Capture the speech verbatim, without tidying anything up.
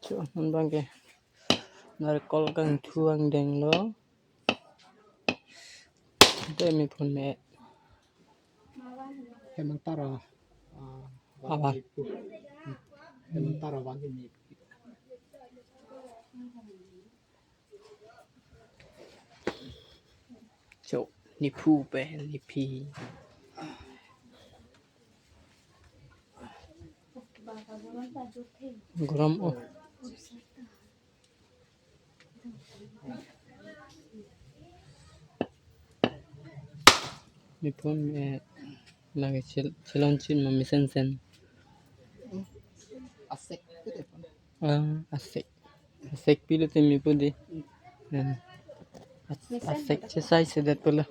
To, non abang ke narkol kangthu angdeng lo. Te miphun me. Hemang taro, ah, Awan. Hemang taro wan ini. So, nephu pe, nephi. Gorom o. Miphun, eh, lagi chil-, chilon chin ma mesen sen. Asek, gitu ya, Pak? Ah, asek. Asek pilo te miphun di. Hmm. As-, asek chesai sedet pula.